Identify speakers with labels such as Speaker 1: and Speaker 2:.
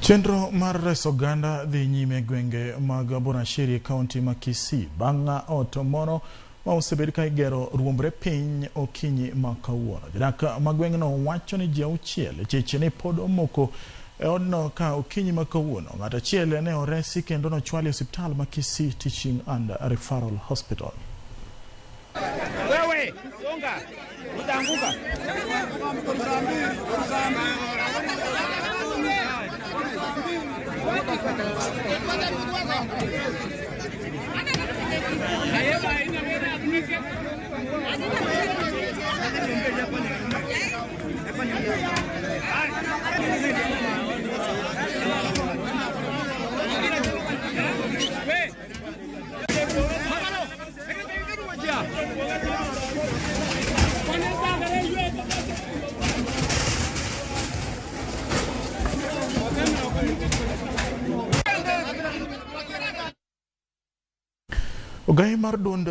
Speaker 1: Chenro mar reso oganda dhi nyime e gwenge mag Bonashiri e kaunti ma Kisii bang' ot moro ma osebed ka igero ruombre piny okinyi ma kawuono. Jodak ma gweng'no wacho ni ji auchiel cheche ne pod omoko e odno ka okinyi ma kawuono. Ng'at achiel ne oresi kendo nochwal e osiptal ma Kisii Teaching and Referral Hospital.
Speaker 2: Wewe, songa, utaanguka.
Speaker 1: Ogai mar duond